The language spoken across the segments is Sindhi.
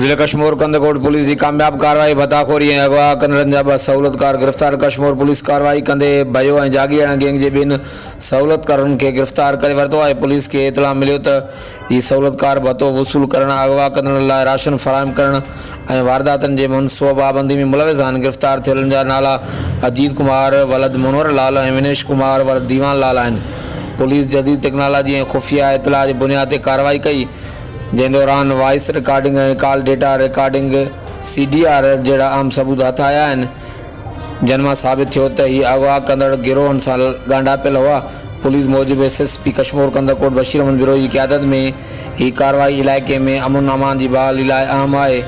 ضلعي ڪشمور ڪنڌڪوٽ پوليس جي ڪامياب ڪارروائي، ڀتاخوري ۽ اغوا ڪندڙن جا ٻه سهولتڪار گرفتار ڪشمور پوليس ڪارروائي ڪندي ڀيو ۽ جاگيراڻا گينگ جي ٻن سهولتڪارن کي گرفتار ڪري ورتو آهي پوليس کي اطلاع مليو ته هي سهولتڪار ڀتو وصول ڪرڻ، اغوا ڪندڙن لاء راشن فراهم ڪرڻ ۽ وارداتن جي منصوبابندي ۾ ملوث آهن گرفتار ٿيلن جا نالا اجيت ڪمار ولد منور لال ۽ ونيش ڪمار ولد ديوان لال آهن پوليس جديد ٽيڪنالاجي ۽ خفيه اطلاع جي بنياد تي ڪارروائي ڪئي جنهن دوران voice recording ۽ call data recording, C D R, جهڙا اهم ثبوت هٿ آيا آهن، جن مان ثابت ٿيو ته هي اغوا ڪندڙ گروهن سان ڳانڍاپيل هئا. پوليس موجب S S P Kashmore Kandhkot Bashir Ahmed Brohi جي قيادت ۾ هي ڪارروائي علائقي ۾ امن امان جي بحالي لاء اهم آهي.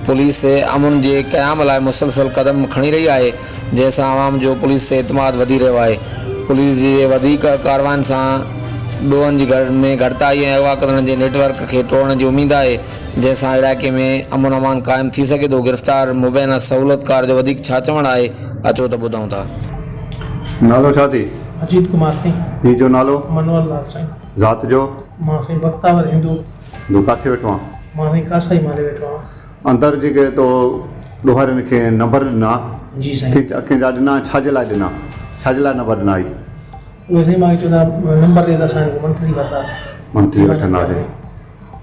پوليس امن جي قيام لاء مسلسل قدم کڻي رهي آهي، جنهن سان عوام جو پوليس تي اعتماد وڌي رهيو آهي. پوليس جي وڌيڪ ڪاررواين سان ڏوهن جي ۾ گهٽتائي ۽ اغوا ڪندڙن جي نيٽ ورڪ کي ٽوڙڻ جي اميد آهي، جنهن سان علائقي ۾ امن امان قائم ٿي سگهي ٿو. گرفتار مبينا سهولتڪار جو وڌيڪ ڇا چوڻ آهي، اچو ته ٻڌون ٿا. نالو ڇا ٿي؟ اجيت ڪمار سائين. پيء جو نالو؟ منور لال سائين. ذات جو؟ مان سائين بختاور هندو. هندو ڪاٿي ويٺو آن؟ مان سائين ڪاسائي مالي ويٺو آن. اندر جيڪي تو ڏوهارين کي نمبر ڏنا جي سائين. ڪنهن جا ڏنا ڇا جي لاء ڏنا ڇا جي لاء نمبر ڏنا هئي؟ اهي سائين مان کي چوندا نمبر ڏي ته اسان منٿلي ڀرنداسين. منٿلي وٺنداسين.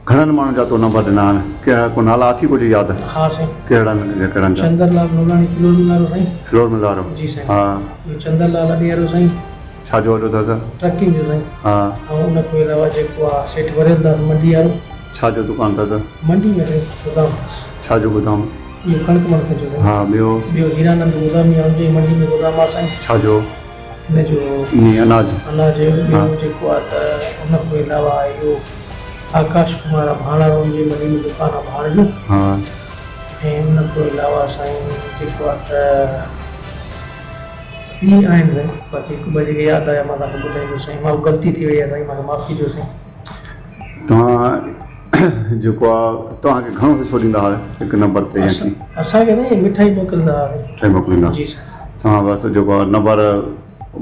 گهڻن ماڻهن جا تو نمبر ڏنا آهن ڪهڙا ڪو نالا اٿي ڪجهه ياد؟ ها سائين. ڪهڙن ڪهڙن جا؟ چندر لال نولاڻي فلور مل وارو سائين. فلور مل وارو. جي سائين. ها. ٻيو چندر لال اڏي وارو سائين. ڇا جو اڏو اٿس؟ ٽرڪنگ جو سائين. ها. ۽ ان کان علاوه جيڪو آ سيٺ وريل داس منڊي وارو. ڇا جو دڪان اٿس؟ منڊي ۾ سائين گودام اٿس. ڇا جو گودام؟ اهو ڪڻڪ مڻڪ جو سائين. ها ٻيو؟ ٻيو هيرانند گودامي آ ان جو ئي منڊي ۾ گودام آ سائين. ڇا جو؟ ان جو انهي اناج. اناج جو ٻيو جيڪو آ ته ان کان علاوه اهو آڪاش ڪمار آ ڀاڻ وارو ان جي منڊي ۾ دڪان آ ڀاڻ جو. ها. ۽ ان کان علاوه سائين جيڪو آ ته هي آهن سائين باقي هڪ ٻه جيڪي ياد آيا مان توهان کي ٻڌائيندس سائين مان غلطي ٿي وئي آ سائين مانکي معافي ڏيو سائين. توهان جيڪو آ توهان کي گهڻو حصو ڏيندا هئا هڪ نمبر تي يا ڪيئن؟ اسان کي سائين مٺائي موڪلندا هئا سائين. مٺائي موڪليندا جي سائين. توهان بس جيڪو آ نمبر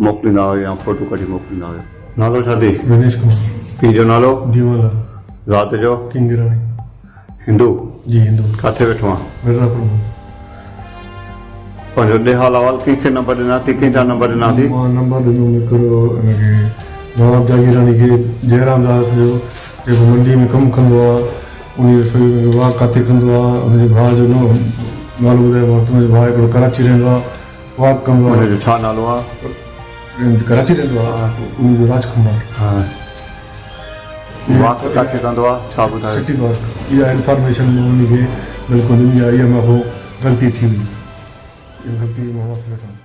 موڪليندا هئا يا فوٽو ڪڍي موڪليندا هيا. نالو ڇا ٿي؟ دنيش ڪمار. پيء جو نالو؟ ديوان لال. ذات جو؟ ڪنگراڻي. هندو؟ جي هندو. ڪاٿي ويٺو آن؟ مرزاپور ۾. پنهنجو ڏي حال احوال ڪنهن کي نمبر ڏنا ٿي ڪنهن جا نمبر ڏنا ٿي؟ مان نمبر ڏنو هڪڙو ان کي نواب جاگيراڻي کي جئرام داس جو جيڪو منڊي ۾ ڪم ڪندو آ ان جو سڄو واڪ ڪاٿي ڪندو آ ان جي ڀاء جو نالو ٻڌايو مان ته ان جو ڀاء هڪڙو ڪراچي رهندو آ واڪ ڪندو آ. ان جو ڇا نالو آ؟ ڪراچي رهندو آ ان جو راج ڪمار. ها واڪ ڪاٿي ڪندو آ ڇا ٻڌايو؟ سٽي پارڪ اها انفارميشن مان ان کي بلڪل ڏني آ اها مان کان غلطي ٿي وئي اها غلطي مان معافي وٺان ٿو.